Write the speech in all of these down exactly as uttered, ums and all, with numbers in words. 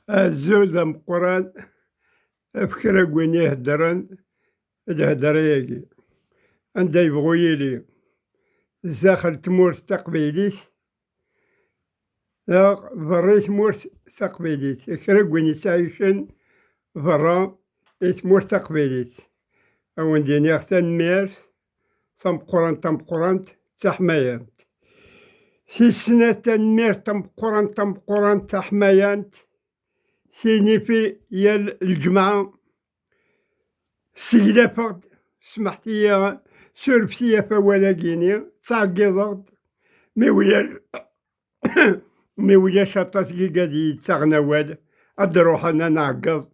Azul d ameqqran ɣef kra n win iheddren lhedra-agi, anda yebɣu yili, zdaxel tmurt taqbaylit neɣ berra i tmurt taqbaylit, kra n win yettɛicen berra i tmurt taqbaylit. Ad wen-d-iniɣ tanemmirt tameqqrant, tameqqrant, d taḥmayant. Tis snat, tanemmirt tameqqrant, tameqqrant, taḥmayant, tinifi yal lǧemɛa. Seglafen-d, smeḥt-iyi, surfet-iyi ɣef wawal-agi-ni, ttɛeggiḍeɣ-d, mi ulac, mi ulac aṭas n yigad i yettaɣen awal, ad d-ruḥen ad nɛeggeḍ.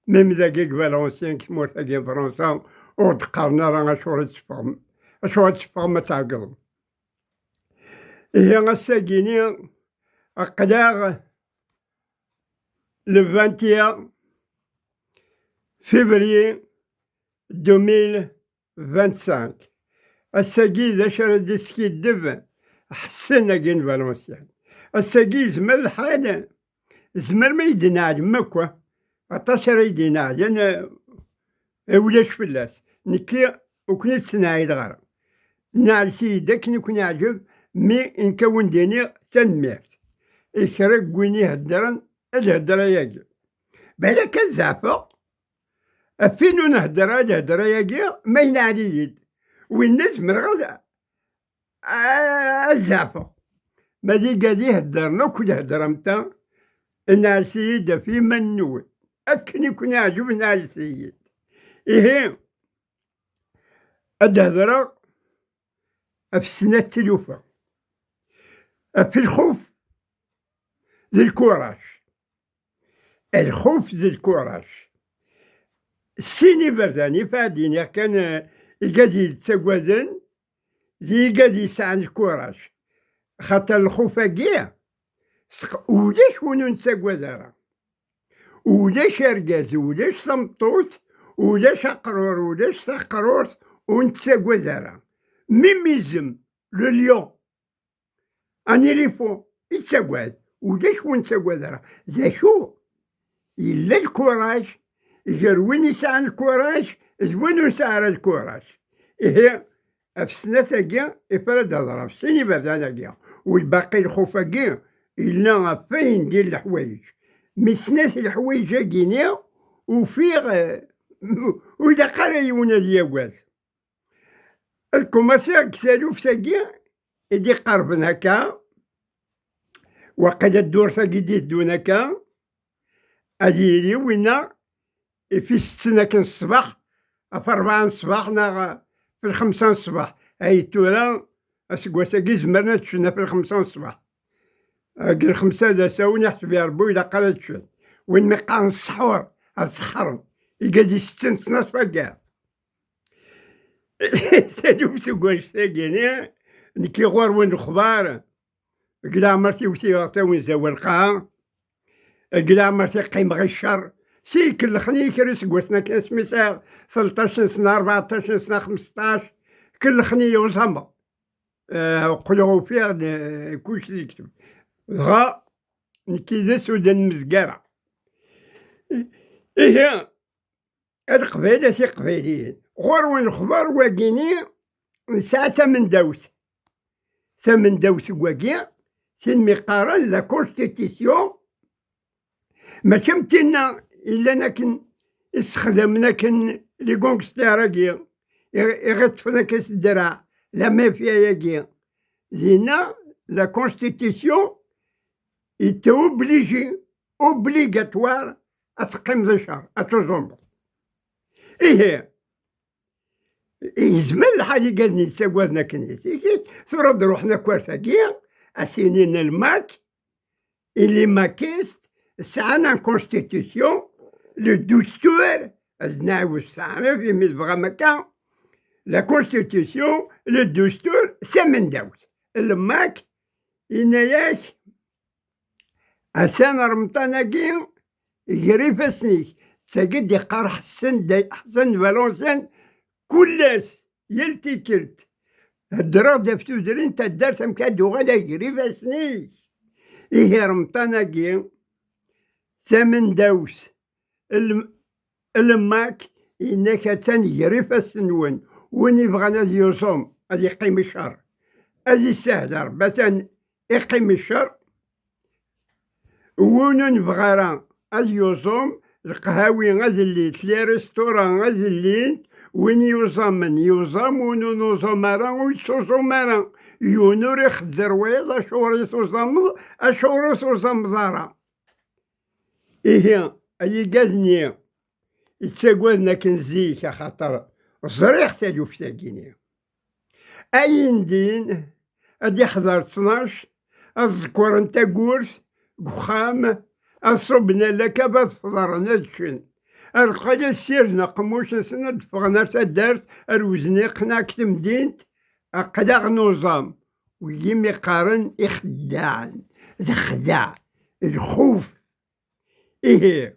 Même dagi deg Valenciennes, deg tmurt-agi n Fransa, ur d-qqaren ara acuɣer i teffɣem, acuɣer i teffɣem ad tɛeggeḍem. Ihi ass-agi-ni aql-aɣ le vingt et un février deux mille vingt-cinq. Ass-agi d acu ara d-iskiddeb Ḥsen-agi n Valenciennes. Ass-agi yezmer lḥal, zemrem ad yi-d-tneɛlem akk, aṭas ara yi-d-ineɛlen, eh, ulac fell-as. Nekki ur ken-id-ttneɛɛileɣ ara. Neɛlet-iyi-d akken i ken-iɛǧeb, mi nekk ad wen-d-iniɣ tanemmirt i kra n win iheddren lhedra-agi. Balak ad zeɛfeɣ, ɣef win ur nhedder ara lhedra-agi, ma ineɛl-iyi-d, winna zemreɣ ad, ad zeɛfeɣ. Ma d igad iheddren akk lhedra am ta, neɛlet-iyi-d ɣef yiman-nwen. Akken i ken-iɛǧeb, neɛlet-iyi-d. Ihi, ad d-hedreɣ ɣef snat tlufa. Ɣef lxuf d lkurac. Lxuf d lkurac. Sin iberdan, ifadin, kan, eh, igad yettaggaden, d igad yesɛan lkurac. Xaṭer lxuf-agi, sq-, ulac win ur nettaggad ara. Ulac argaz, ulac tameṭṭut, ulac aqrur, ulac taqrurt ur nettaggad ara. Même izem, le lion, un éléphant, yettagad, ulac win nettaggad ara. D acu? Yella lkuraj gar win yesɛan lkuraj d win ur nesɛi ara lkuraj. Ihi, ɣef snat-agi, ifra ad d-hedreɣ, ɣef sin iberdan-agi, u lbaqi lxuf-agi, yella ɣef wayen din leḥwayeǧ. Mi snat leḥwayeǧ-agi-ni, ufiɣ, eh, ur ilaq ara yiwen ad yagad. Ad kumaṣiɣ deg taluft-agi i d-iqerben akka, waqila ddurt-agi d-iteddun akka, ad yili winna ɣef setten akken ṣṣbeḥ, ɣef rebɛa n ṣṣbeḥ neɣ ɣef lxemsa n ṣṣbeḥ. Ay tura, aseggas-agi zemren ad ččen ɣef lxemsa n ṣṣbeḥ. Deg lxemsa d asawen, iḥseb i Rebbi, ur ilaq ara ad ččen. Win mi qqaren ṣṣḥur, ad ṣeḥḥren. Igad isetten ttnac taggara. Taluft deg wannect-agi-ni, nekki ɣur-wen lexbar, deg leɛmer tiwtiɣ tawenza war lqaɛa, deg leɛmer tiqqimeɣ i ccer, si kellxen-iyi kra iseggasen akken asmi sɛiɣ tleṭṭac n sna, rbeɛṭac n sna, xmesṭac, kellxen-iyi uẓameɣ. Eh, qqleɣ ufiɣ-d, eh, kullec deg-s. Dɣa, nekki d asudan mezgara. Ihi, a Leqbayel, a Tiqbayliyin, ɣur-wen lexbar wagini nesɛa tamendawt. Tamendawt deg wagi, tin mi qqaren la constitution, mačči am tinna yellan akken i ssexdamen akken les gangsters-agi, i, i ɣ-iṭṭfen akka s ddreɛ, la mafia-agi. Dinna, la constitution, i t'oblige, obligatoire, ad teqqimeḍ i ccer, ad tuẓumeḍ. Ihi, yezmer lḥal igad-nni ttagaden akken i zik, tura ad ruḥen akk ar tagi, ad s-inin lmak, i les makistes sɛan la constitution, le dustur, ad nɛiwed s taɛrif imi tebɣam akka, la constitution, le dustur, tamendawt. Lmak, yenna-yak, atan remṭan-agi, ger ifassen-ik. D tagi d-iqqar Ḥsen, Ḥsen n Valenciennes, kul ass, yal tikkelt. Heddreɣ-d ɣef tudrin n taddart, amek ad d-uɣal, ger ifassen-ik. Ihi remṭan-agi d tamendawt, lmak, yenna-k attan gar ifassen-nwen. Win yebɣan ad yuẓum, ad yeqqim i ccer, ad yessahel Ṛebbi, atan iqqim i ccer. Win ur nebɣi ara ad yuẓum, leqhawi ad llint, les restaurants ad llint. Win yuẓamen yuẓam, win ur nuẓam ara ur yettuẓum ara. Yiwen ur ixedder wayeḍ acuɣer i tuẓameḍ, acuɣer ur tuẓameḍ ara. Ihi, ay igad-nni yettaggaden akken zik, axaṭer ẓriɣ taluft-agi-nni. Ayen din, ad iḥḍer ttnac, ad ẓekkren tawwurt deg uxxam, ad ṣubben alakab, ad feḍren, ad ččen. Ar lqay ad ssirden aqemmuc-nsen, ad d-ffɣen ar taddart, ar wezniq neɣ deg temdint, aql-aɣ nuẓam. Wigi mi qqaren ixeddaɛen, d lexdeɛ, lxuf. Ihi,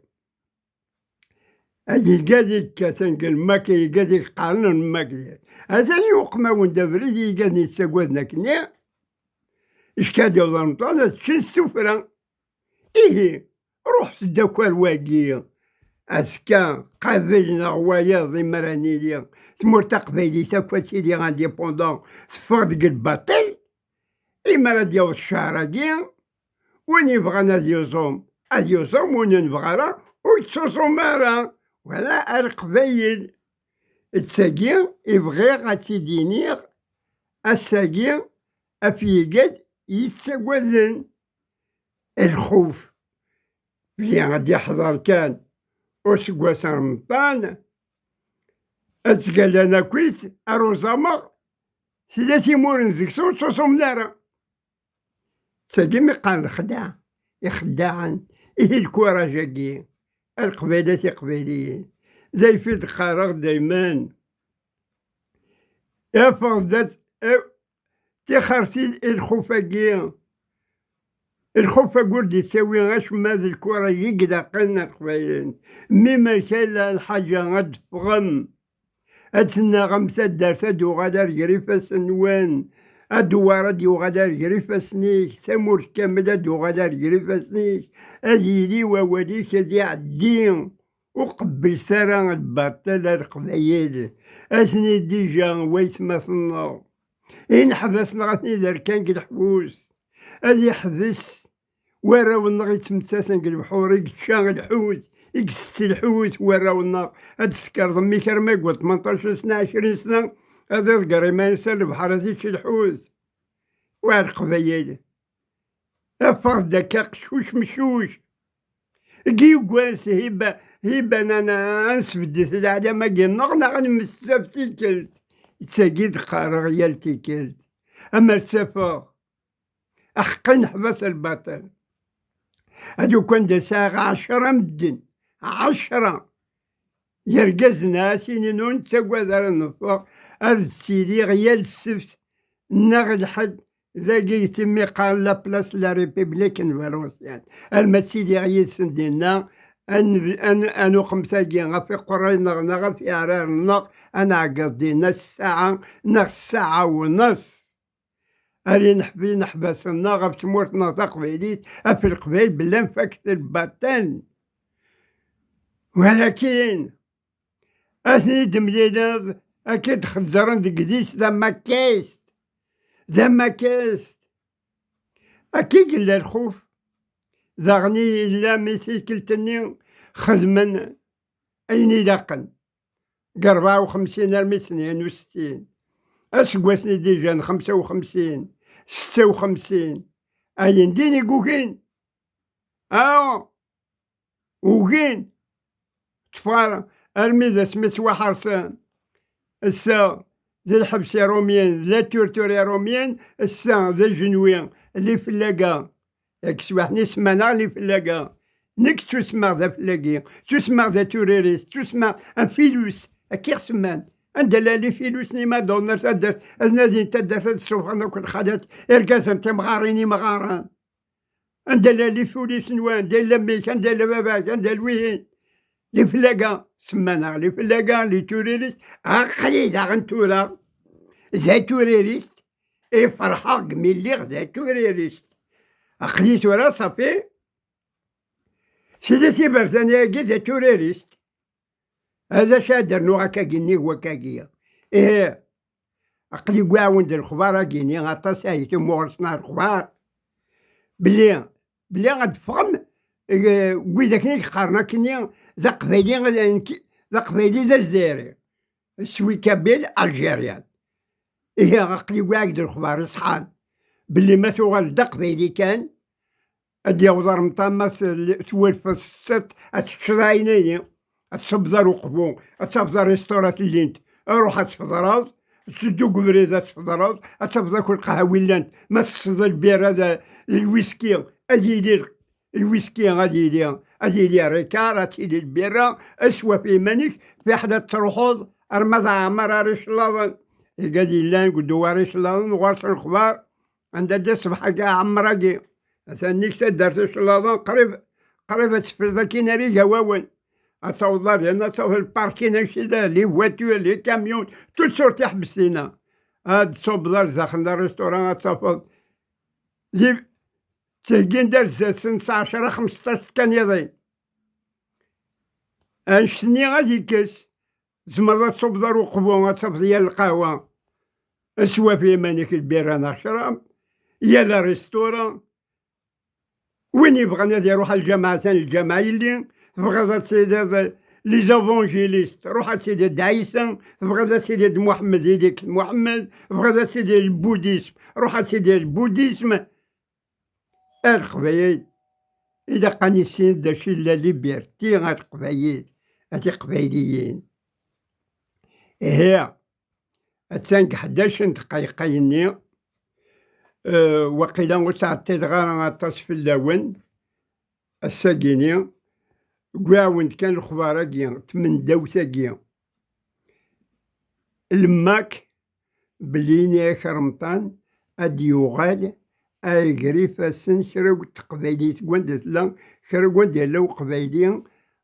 ay igad i yekkaten deg lmak, ay igad i yeqqaren lmak. Atan yuqem-awen-d abrid i yigaden yettaggaden akkenni. Iskad iḍ remṭan ad ččen s tuffra. Ihi, ruḥ s ddakar wagi. Azekka, qabel neɣ wayeḍ, imar ad nili tmurt taqbaylit akk ad tili indépendant, teffeɣ deg lbaṭel. Imar ad d-yaweḍ ccehṛ-agi, win yebɣan ad yuẓum, ad yuẓum, win ur nebɣi ara, ur yettuẓum ara. Wala a Leqbayel. D tagi i bɣiɣ ad tt-id-iniɣ ass-agi ɣef yigad yettaggaden. Lxuf, bɣiɣ ad d-iḥḍer kan useggas remṭan, ad ttgallan akkit ar uẓameɣ, tella timura deg-sen ur ttuẓumen ara. Tagi mi qqaren lexdeɛ, ixeddaɛen, ihi lkuraj-agi, a Leqbayel, a Tiqbayliyin, d ayf i d-qqareɣ daymen. Afeɣ-d at-, a-, tixertin i lxuf-agi. Lxuf-agi ur d-yettawi acemma, d lkuraj i ilaqen, a Leqbayel. Mi ma kalla lḥaǧa ad d-teffɣem. Ad tennaɣem taddart ad d-uɣal ar ger ifassen-nwen, adewwar ad d-yuɣal ar ger ifassen-ik, tamurt kamel ad d-uɣal ar ger ifassen-ik, ad yili wawal-ik ad iɛeddi, ur qebblet ara lbaṭel a Leqbayel. Atni dija waytmaten-nneɣ, ineḥbas-nneɣ atni d arkan deg leḥbus, ad yeḥbes warraw-nneɣ yettmettaten deg lebḥur, i yečča lḥut, i isett lḥut warraw-nneɣ, ad d-tkerḍem mik arma yewweḍ tmenṭac sna, ɛecrin sna, ad iḍegger iman-is ar lebḥer ad yečč lḥut. Wa Leqbayel, afeɣ-d akka qeccuc meccuc. Deg yiwwas, hiba, hiba, nana, ad nesbeddet leɛlam-agi-nneɣ neɣ ad nemmestaf tikkelt. D tagi d-qqareɣ yal tikkelt. Amer ttafeɣ Aḥeqqi neḥbes lbaṭel. Ad ukan d sɛiɣ ɛecra medden, ɛecra yergazen, a s-inin ur nettagad ara neffeɣ, ad ttiliɣ yal ssebt neɣ lḥedd dagi, timi qqaren la place de la République n Valenciennes, alma ttiliɣ yid-sen dinna, ad n-, ad n-, ad nuqem tagi ɣef iqerray-nneɣ neɣ ɣef iɛrar-nneɣ, ad nɛeggeḍ dinna ssaɛa neɣ ssaɛa u nneṣ. Ar ineḥbi-, ineḥbas-nneɣ ɣef tmurt-nneɣ taqbaylit, ɣef Leqbayel, belli nfak-t lbaṭel. Walakin, ad ten-id-temlileḍ, akka i d-xeddren deg yidis d amakist, d amakist. Akka i yella lxuf. Daɣen i yella mi tikkelt-nni xedmen ayen ilaqen. Deg rebɛa u xemsin armi d tnin u settin. Aseggas-nni dijan xemsa u xemsin, setta u xemsin, ayen din i yugin. Aw, ugin. Ṭṭfar armi d asmi ttwaḥersen. Ass-a d lḥebs irumyen, d la torture irumyen, ass-a d ajenwi, lifellaga. Yak swaḥ-nni semman-aɣ lifellaga. Nekk ttusmeɣ d afellagi, ttusmeɣ d aturarist, ttusmeɣ afilus, akka i ɣ-semman. Anda llan lifilus-nni ma donnert taddart, ad nadin taddart ad ssufɣen akk lxalat, irgazen timɣarin imɣaren. Anda llan lifilus-nwen, anda yella mmi-k, anda yella baba-k, anda lwihin? Lifellaga, semman-aɣ lifellaga, liturarist, aql-i daɣen tura d aturarist. I ferḥeɣ deg mi lliɣ d aturarist. Aql-i tura ṣafi. Sidi tibertan-agi d turarist. Ad acu ad d-rnuɣ akkagi nnig wakkagi? Ih, aql-i gwiɣ-awen-d lexbar-agi-ni, aṭas ay tumuɣ sneɣ lexbar belli, belli ad d-ffɣem, eh, wid akken i yeqqaren akkenni d aqbayli, d aqbayli d azzayri, swi kabil algérien. Ihi aql-i gwiɣ-ak-d lexbar iṣḥan belli ma tuɣal d aqbayli kan, ad d-yaweḍ ar mṭam, ma twalfeḍ s-, ad teččeḍ ayen-ayi, ad tṣubbeḍ ar uqbu, ad tafeḍ ar restaurant llint, ruḥ ad tfeḍreḍ, teddu deg ubrid ad tfeḍreḍ, ad tafeḍ akk lqahwa llant, ma tesseḍ lbira d, d lwiski, ad yili lwiski, ad yili, ad yili rikar, ad tili lbira, ad swaf iman-ik, fiḥel ad truḥeḍ arma d Ɛmer ar icellaḍen. Igad yellan deg udewwar icellaḍen, ɣur-s lexbar, anda d ṣṣbeḥ-agi Ɛmer-agi. Atan nnig taddart icellaḍen, qrib, qrib ad tefriḍ akkin ar Igawawen. Ad tawḍeḍ ar dinna, ad tawḍeḍ lparkin, anect i d les voitures, les camions, toutes sortes iḥbes dinna. Ad tṣubbeḍ ar daxel n restaurant, ad tafeḍ di, ttheggin-d ar zdat-sen s ɛecra, xmesṭac tkaniḍin. Anect-nni ad ikkes. Tzemreḍ ad tṣubbeḍ ar uqbu, ad tafeḍ yal lqahwa, swaf iman-ik lbira neɣ ccrab, yal restaurant. Win yebɣan ad iruḥ ar lǧameɛ, atan lǧameɛ yelli. Tebɣiḍ ad tiliḍ les évangélistes, ruḥ ad tiliḍ d Ɛisa. Tebɣiḍ ad tiliḍ d Muḥemmed, ili-k d Muḥemmed. Tebɣiḍ ad tiliḍ le bouddhisme, ruḥ ad tiliḍ le bouddhisme. A Leqbayel, ilaq ad nissin d acu i d la liberté, a Leqbayel, a Tiqbayliyin. Ihi, attan deg ḥdac n dqayeq-nni, eh, waqila ur ttɛeṭṭileɣ ara aṭas fell-awen, ass-agi-ni, wwiɣ-awen-d kan lexbar-agi, tmendawt-agi. Lemmak, belli ini-ak Remṭan ad d-yuɣal, ad iger ifassen kra n teqbaylit deg wanda tella, kra n wanda yella uqbayli,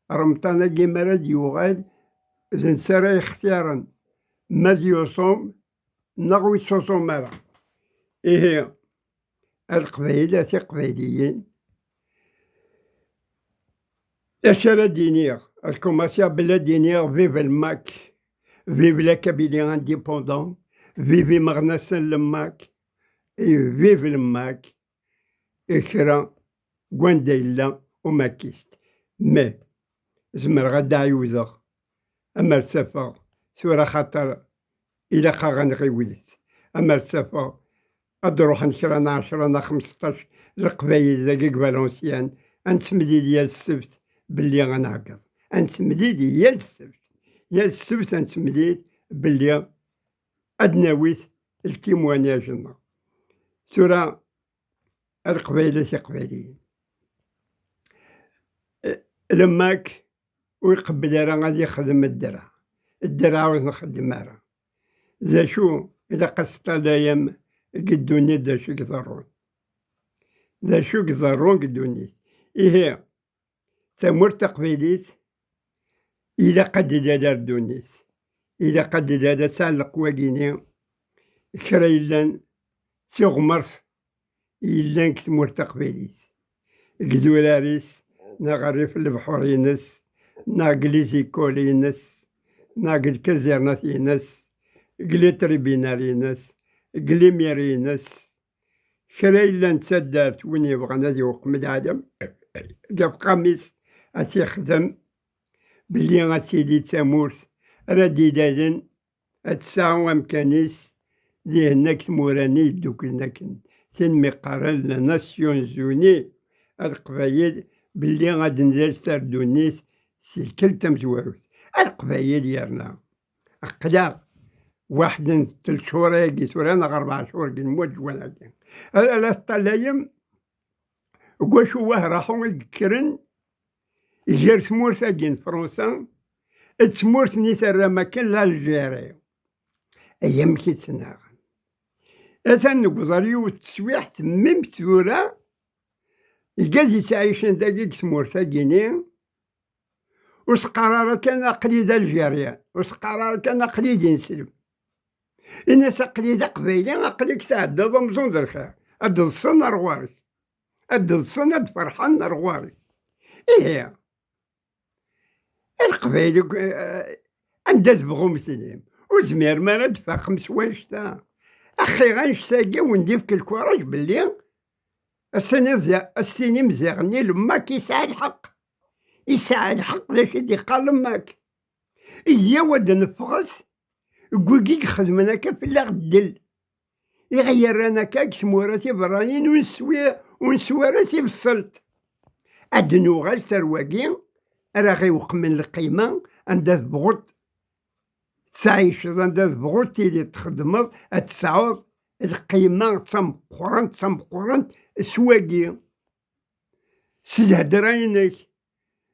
Remṭan-agi mi ara d-yuɣal, d netta ara yextiren ma ad yuṣum neɣ ur yettuṣum ara. Ihi, a Leqbayel, a Tiqbayliyin, acu ara d-iniɣ? Ad kumaṣiɣ belli ad d-iniɣ vive le MAK, vive la Kabylie indépendant, vive imeɣnasen n le MAK, et vive le MAK, i kra n wanda yella umakist. Mais zemreɣ ad d-ɛiwdeɣ, amer ttafeɣ tura, xaṭer ilaq-aɣ ad nɣiwlet. Amer ttafeɣ ad d-ruḥen kra n ɛecra neɣ xmesṭac Leqbayel dagi deg Valenciennes, ad nettemlil yal ssebt belli ad nɛeggeḍ. Ad nettemlil yal ssebt. Yal ssebt ad nettemlil belli ad d-nawi le témoignage-nneɣ. Tura, a Leqbayel, a Tiqbayliyin, le MAK ur iqebbel ara ad yexdem ddreɛ. Ddreɛ ur t-nxeddem ara. D acu ilaq ad teṭṭalayem deg ddunit, d acu i iḍerrun? D acu i iḍerrun deg ddunit? Ihi, tamurt taqbaylit ilaq ad d-ilal ar ddunit. Ilaq ad d-ilal, ad tɛelleq wagini kra yellan d tiɣmert yellan deg tmurt taqbaylit, deg idurar-is, neɣ rrif n lebḥur-ines, neɣ deg lizikul-ines, neɣ deg lkazirnat-ines, deg litribinal-ines, deg limiri-ines. Kra yellan d taddart, win yebɣan ad iweqem lɛalem, deg ufqam-is ad t-ixdem, belli ad tili d tamurt ara d-ilalen, ad tesɛu amkan-is dihen akk tmura-nni yedduklen akken, tin mi qqaren la Nations Unies, a Leqbayel, belli ad nlal tardunit s tikkelt tamezwarut. A Leqbayel, yerna aql-aɣ waḥed n telt cchur-agi tura neɣ rebɛa cchur deg lmut ǧwan-agi. Ala, la teṭṭalayem deg wacu wah raḥu i yekkren gar tmurt-agi n Fransa d tmurt-nni terram akken l'Algérie. Ay amek i ttnaɣen! Atan newweḍ ar yiwet teswiɛt, mim tura, igad yettɛicen dagi deg tmurt-agi-ni, ur s-qqar ara kan aql-i d Algérien, ur s-qqar ara kan aql-i d ineslem. Ini-as aql-i d aqbayli, aql-ik tɛeddaḍ amzun d lxir, ad d-ḍsen ar ɣur-k. ad d-ḍsen, ad d-ferḥen ar ɣur-i. Ihi, a Leqbayel, eh, anda tebɣum tlim, ur tezmirem ara ad tfaqem s wannect-a. Axir annect-agi wen-d-ifk lkuraj belli ad s-tiniḍ, ad s-tinim ziɣ-nni Lmak yesɛa lḥeqq. Yesɛa lḥeqq d acu i d-iqqar Lmak. Iyyaw ad neffɣet deg wigi ixedmen akka fell-aɣ ddel, i ɣ-yerran akka deg tmura tiberranin ur neswi, ur neswi ara tibṣelt. Ad d-nuɣal s ar wagi ara ɣ-iweqmen lqima, anda tebɣuḍ tettɛiceḍ, anda tebɣuḍ tiliḍ txeddmeḍ, ad tesɛuḍ lqima d tameqqrant, d tameqqrant s wagi. S lhedra-inek,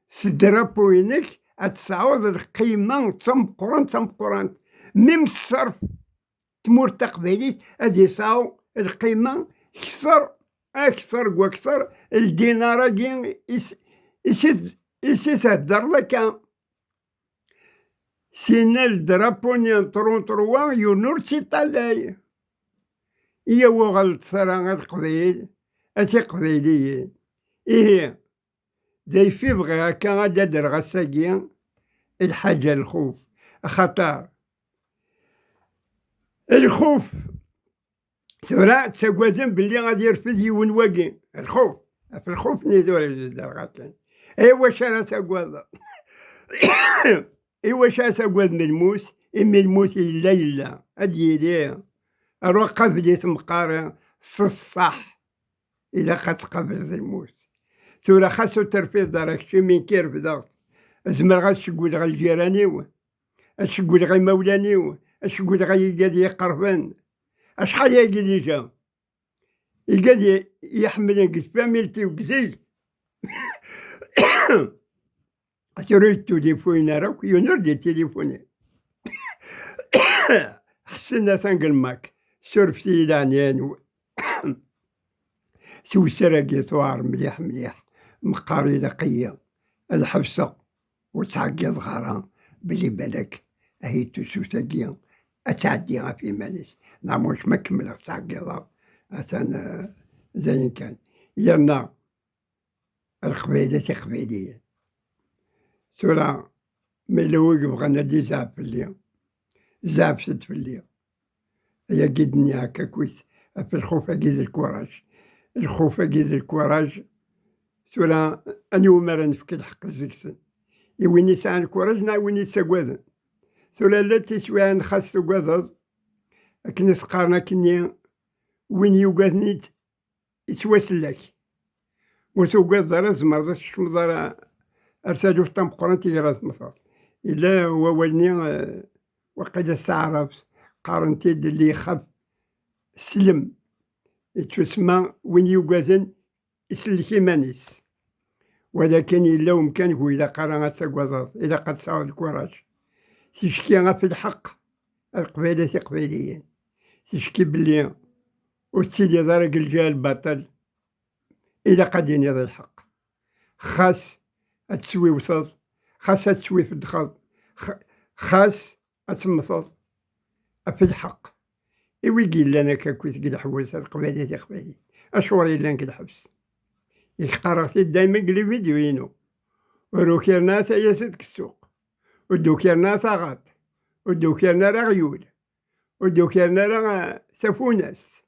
s drapeau-inek, ad tesɛuḍ lqima d tameqqrant, d tameqqrant. Mim ṣṣerf, tmurt taqbaylit ad yesɛu lqima kter, akter deg wakter, ldinar-agi is, is, is, is theddreḍ akka. Sina ldrapu-nni n truntrwa yiwen ur tt-iṭalay. Iyaw uɣal-d tura a Leqbayel, a Tiqbayliyin. Ihi, d ayfi bɣiɣ akka ad d-adreɣ ass-agi, lḥaǧa lxuf. Axaṭer lxuf, tura ttagaden belli ad yerfed yiwen wagi. Lxuf, ɣef lxuf-nni tura d-derɣaten. Ay wacu ara tagadeḍ? I wacu ara tagad melmus? Imi lmut yella, yella, ad yili. Ruḥ qabel-it meqqar s ṣṣeḥ. Ilaq ad tqableḍ lmut. Tura xas ur terfiḍ ara kečč, imi nekk i refdeɣ-t, zemreɣ ad cewwleɣ lǧiran-iw, ad cewwleɣ imawlan-iw, ad cewwleɣ igad i yi-iqerben. Acḥal yagi dija igad i yi-iḥemmlen deg tfamilt-iw deg zik. Tura ur yettulifuyen ara akk, yiwen ur d-yettilifuni. Ḥsen atan deg lmak, surfet-iyi leɛnaya-nwen. Tewser-agi tuɛer mliḥ mliḥ, meqqar ilaq-iyi ad ḥebseɣ, ur ttɛeggiḍeɣ ara belli balak ahi tusut-agi ad tɛeddi ɣef yiman-is, neɣ mačči ma kemmleɣ ttɛeggiḍeɣ, atan, eh, d ayen kan. Yerna a Leqbayel, a Tiqbayliyin. Tura, ma yella win yebɣan ad d-izɛef fell-i, zeɛfet-d fell-i. Ayagi d-nniɣ akka akkit, ɣef lxuf-agi d lkuraj. Lxuf-agi d lkuraj, tura, aniwumi ara nefk lḥeqq seg-sen? I win yesɛan lkuraj neɣ i win yettagaden? Tura, llant teswiɛin xas tugadeḍ, akken i s-qqaren akkenni, win yugaden i d- yettwasellek. Ur tugadeḍ ara, tzemreḍ ad tkecmeḍ ara ar taluft tameqqrant i ara temmteḍ. Yella wawal-nni, eh, waqila s taɛrabt, qqaren-t-id اللي يخاف يسلم. Yettusemma win yugaden isellek iman-is. Walakin yella umkan ur ilaq ara ad tagadeḍ, ilaq ad tesɛuḍ lkuraj. Ticki ɣef lḥeqq, a Leqbayel, a Tiqbayliyin. Ticki belli ur tettiliḍ ara deg lǧiha lbaṭel, ilaq ad d-tiniḍ lḥeqq. Xas ad tettwiwteḍ, xas ad tettwifeddxeḍ, x-, xas ad temmteḍ ɣef lḥeqq. I wi yellan akka akkit deg leḥbus, a Leqbayel, a Tiqbayliyin, acuɣer i llan deg lḥebs? Yak qqareɣ-t-id dayma deg les vidéos-inu. Ur ukiren ara tayasat deg ssuq. Ur d-ukiren ara taɣaṭ. Ur d-ukiren ara aɣyul. Ur d-ukiren ara, eh, tafunast.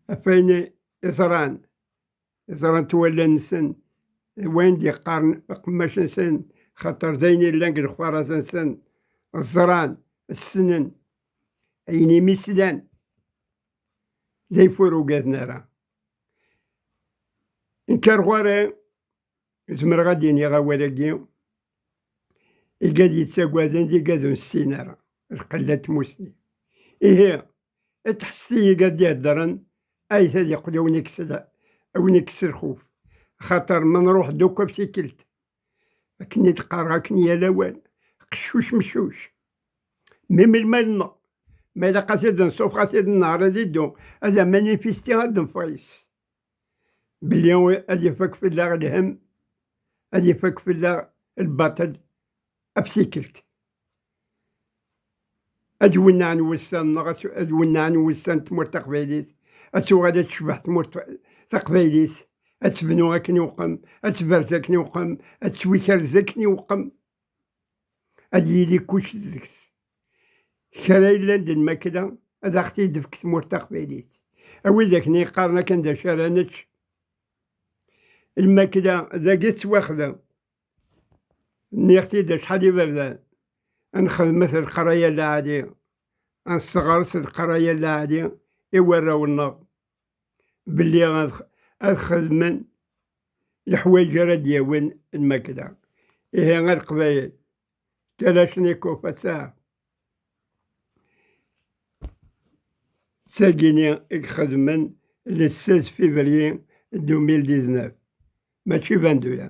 Ɣef wayen i ẓran, ẓran-t wallen-nsen, wayen d-iqqaren uqemmac-nsen, xaṭer d ayen yellan deg lexbarat-nsen, ẓran, ssnen, ayen imi slan, d ayf ur ugaden ara. Nekk ar ɣur-i, zemreɣ ad d-iniɣ awal-agi, igad yettagaden d igad ur nessin ara, lqella n tmusni. Ihi, tḥesset i yigad d-iheddren, ayt ad yeqqel a wen-ikkes l-, a wen-ikkes lxuf. Axaṭer ma nruḥ-d akk ɣef tikkelt, akken i d-qqareɣ akken yal awal, qeccuc meccuc. Mi melmi ad nneɣ, ma ilaq ad t-id-nṣuf, ad t-id-nehṛ, ad iddu, ad amanifesti, ad d-neffeɣ yes. Belli ad ifak fell-aɣ lhemm, ad ifak fell-aɣ lbaṭel ɣef tikkelt. Ad wennɛen wussan-nneɣ, ad, ad wennɛen wussan n tmurt taqbaylit, ad tuɣal ad tecbeḥ tmurt, taqbaylit ad tebnu akken iweqqem, ad tberz akken iweqqem, ad tettwikerrez akken iweqqem, ad yili kullec deg-s. Kra yellan d lmakla ad aɣ-t-id-tefk tmurt taqbaylit. A wid akken yeqqaren akken d acu ara nečč, lmakla dagi tettwaxdem. Nniɣ-t-id acḥal iberdan, ad nxedmet leqraya lɛali, ad nesseɣres leqraya lɛali i warraw-nneɣ, belli ad, ad xedmen leḥwayeǧ ara d-yawin lmakla. Ihi a Leqbayel, Kalachnikov ass-a, d tagini i ixedmen le seize février deux mille dix-neuf, mačči vingt-deux ya.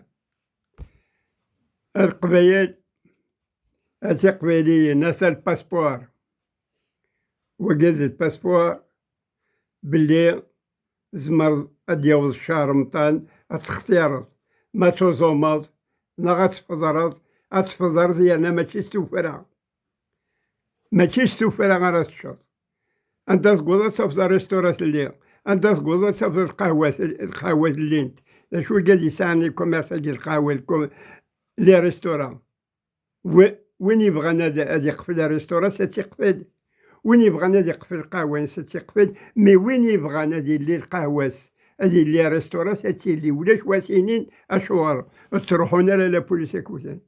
A Leqbayel, a Tiqbayliyin, ata lpaspuṛ. Wagi d lpaspuṛ belli tzemreḍ ad d-yaweḍ ccahṛ Remṭan, ad textireḍ ma tuẓumeḍ neɣ ad tfeḍreḍ, ad tfeḍreḍ yerna mačči s tuffra. Mačči s tuffra ara teččeḍ. Anda tegguḍ ad tafeḍ aristura telli, anda tegguḍ ad tafeḍ lqahwa, lqahwa llint. D acu i gad yesɛan lkumirs-agi, lqahwa, lkum-, les restaurants? Wi-, win yebɣan ad, ad iqfel aristura-s, ad t-iqfel. Win yebɣan ad iqfel lqahwa-ines, ad t-iqfel. Mi win yebɣan ad yelli lqahwa-s, ad yelli aristura-s, ad t-yelli. Ulac wa s-inin acuɣer ur ttruḥun ara la police akkuten.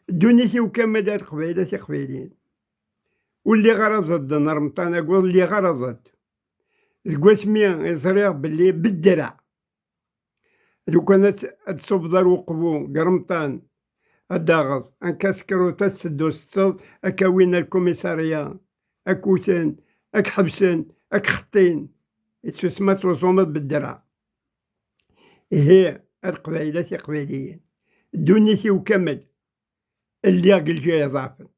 Ddunit-iw kamel a Leqbayel, a Tiqbayliyin. Ur lliɣ ara ẓedden Remṭan-agi, ur lliɣ ara ẓedd. Deg wasmi i ẓriɣ belli beddreɣ. Lukan ad, ad tṣubeḍ ar uqbu deg Remṭan, ad d-taɣeḍ anka skrut, ad teddu setteḍ, ad k-awin ar lkumisarya, ad k-wten, ad k-ḥebsen, ad k-xeṭṭin. Ittusma tuẓumeḍ beddreɣ. Ihi, a Leqbayel, a Tiqbayliyin, ddunit-iw kamel lliɣ deg lǧiha iḍɛafen.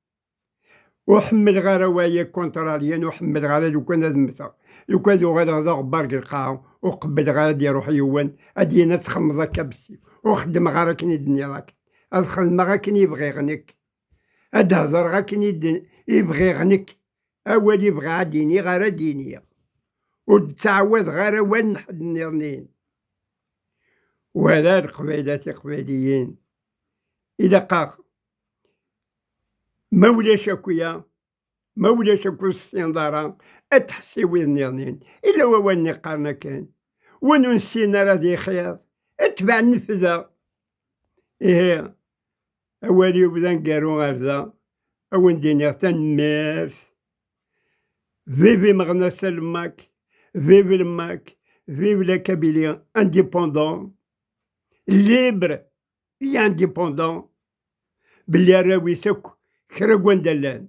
Ur ḥemmleɣ ara waya ikuntralyen, ur ḥemmleɣ ara lukan ad mmteɣ. Lukan ad uɣaleɣ d aɣebbar deg lqaɛa, ur qebbleɣ ara ad d-iruḥ yiwen, ad d-yini ad txedmeḍ akka bessif. Ur xeddmeɣ ara akken i d-tenniḍ akken. Ad xedmeɣ akken i bɣiɣ nekk. Ad d-hedreɣ akken i d-, i bɣiɣ nekk. Awal i bɣiɣ ad d-iniɣ, ara d-iniɣ. Ur d-ttɛawadeɣ ara awal n ḥedd nniḍen. Wala Leqbayel, a Tiqbayliyin. Ilaq-aɣ, ma ulac akya, ma ulac akk ur tessineḍ ara, ad tḥess i wid nniḍen. Illa wawal-nni qqaren akken, win ur nessin ara ad ixir, atbeɛ nnefda. Ihi, awal-iw d aneggaru ɣer da, ad wen-d-iniɣ tanemmirt. Vive Meɣnas Salmak, vive le Mac, vive la Kabylie indépendant, libre et indépendant, belli arraw-is akk kra n wanda llan,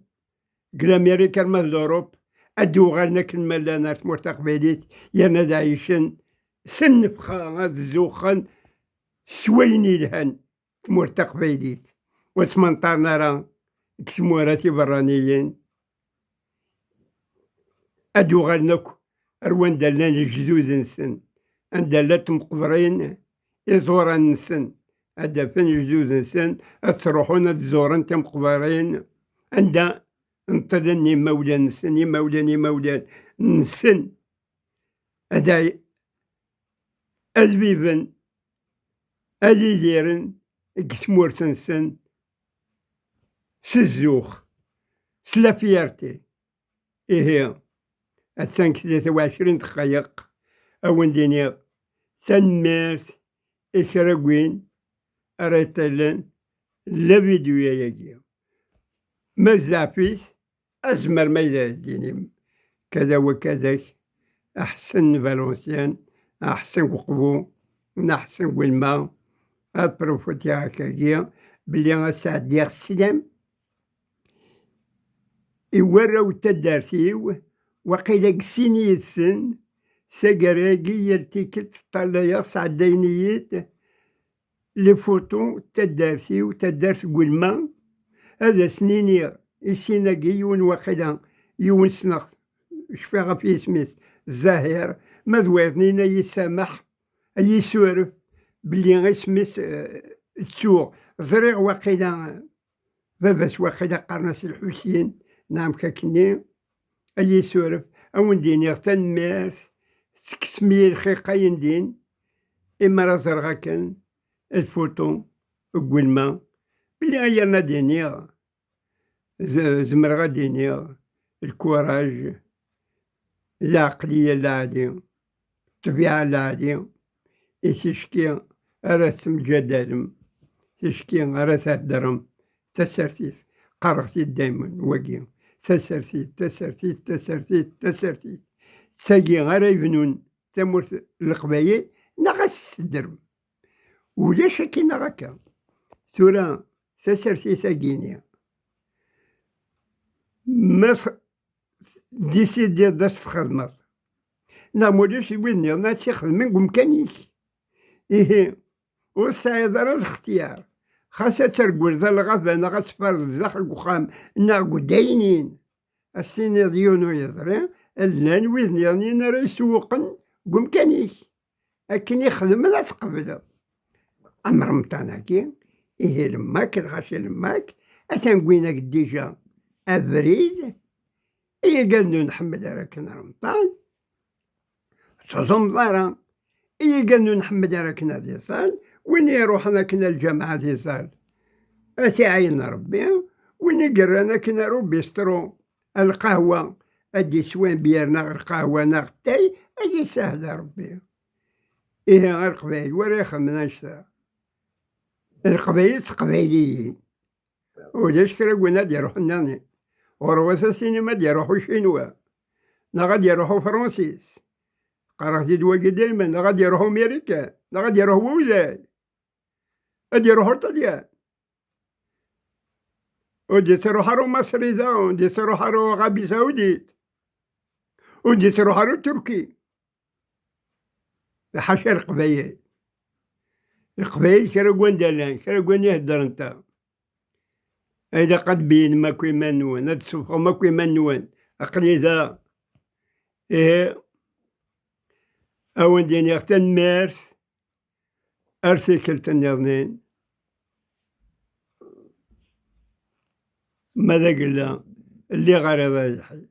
deg Lamirika arma d l'Europe, ad d-uɣalen akken ma llan ar tmurt taqbaylit, yerna ad ɛicen s nnefxa, ad zuxxen s wayen yelhan tmurt taqbaylit, ur ttmenṭaren ara deg tmura tiberraniyin. Ad d-uɣalen akk ar wanda llan lejdud-nsen, anda llant tmeqbrin iẓuran-nsen, ad d-afen lejdud-nsen, ad ttruḥun ad ẓuren timeqbrin anda nṭelen imawlan-nsen, imawlan, imawlan-nsen, ad, ad biben, ad idiren deg tmurt-nsen s zzux, s la fierté. Ihi, attan deg tlata u ɛecrin dqayeq, ad wen-d-iniɣ tanemmirt i kra n win ara iṭilen la vidéo-agi. Ma d zzɛef-is, azmer ma yella d-inim kada wa kadak, aḥsen n Valenciennes, aḥsen n Uqbu, n aḥsen n Wilma, ad profitiɣ akkagi belli ad sɛeddiɣ sslam i warraw n taddart-iw, waqila deg sin yid-sen, taggara-agi yal tikkelt ṭṭalayeɣ sɛeddayen-iyi-d les photos n taddart-iw, taddart n Wilma, ad asen-iniɣ i sin-agi, yiwen waqila, yiwen ssneɣ, cfiɣ ɣef yisem-is, Zahir, ma d wayeḍ-nni ad yi-samaḥ, ad yi-suref, belli isem-is, eh, ttuɣ. Ẓriɣ waqila, baba-s waqila qqaren-as Lḥusin, neɣ amek akkenni, ad yi-suref, ad wen-d-iniɣ tanemmirt, tekksem-iyi lxiq ayendin, Imi ara ẓreɣ akken lfuṭu deg welma, belli ay yerna ad iniɣ, z-, zemreɣ ad iniɣ, lkuraj, lɛeqliya lɛali, ṭṭbiɛa lɛali, i ticki ara tettemǧadalem, ticki ara theddrem, tasertit, qqareɣ-t-id daymen, wagi, tasertit, tasertit, tasertit, tasertit. D tagi ara yebnun tamurt n Leqbayel, neɣ ad s-teddrem. Ulac akkin neɣ akka. Tura, tasertit-agi-ni, ma s-, décidiḍ ad s-txedmeḍ, neɣ ma ulac wid nniḍen ad tt-ixedmen deg umkan-ik. Ihi, ur tesɛiḍ ara lextyar. Xas ad terguḍ lɣaba neɣ ad tferdeḍ daxel n uxxam neɣ deg udaynin, ad s-tiniḍ yiwen ur yeḍri, llan wid nniḍen ara isewwqen deg umkan-ik. Akken i xedmen ad tqebleḍ. Am Remṭan-agi, ihi lemmak, lɣaci lemmak, atan gwin-ak dija abrid, i yigan ur nḥemmel ara akken Remṭan, ur teẓumeḍ ara, i yigan ur nḥemmel ara akken ad iẓal, win iruḥen akken a lǧameɛ ad iẓal, ad t-iɛayen Rebbi, win i yerran akken ar ubistru, ar lqahwa, ad d-iswan biyar neɣ lqahwa neɣ ttay, ad isahel Rebbi. Ihi a Leqbayel, wara ixedmen annect-a. Leqbayel d Teqbayliyin. Ulac kra n win ad d-iruḥen nniḍen. Ɣur-wat ad s-tinim ad d-iruḥ ucinwa, neɣ ad d-iruḥ ufransis. Qqareɣ-t-id wagi daymen, neɣ ad d-iruḥ umirikan, neɣ ad d-iruḥ wulay. Ad d-iruḥ uṭalyan. Ur d-ittruḥ ara umaṣri daɣen, ur d-ittruḥ ara uɛarabi sawdit, ur d-ittruḥ ara uturki. Ḥaca Leqbayel. Leqbayel kra n wanda llan, kra n wanda heddren ta. Ilaq ad tbeyynem akk iman-nwen, ad tessufɣem akk iman-nwen. Aql-i da. Ihi, a wen-d-iniɣ tanemmirt. Ar tikkelt nniḍen, ma d agella, lliɣ ar iḍ lḥil.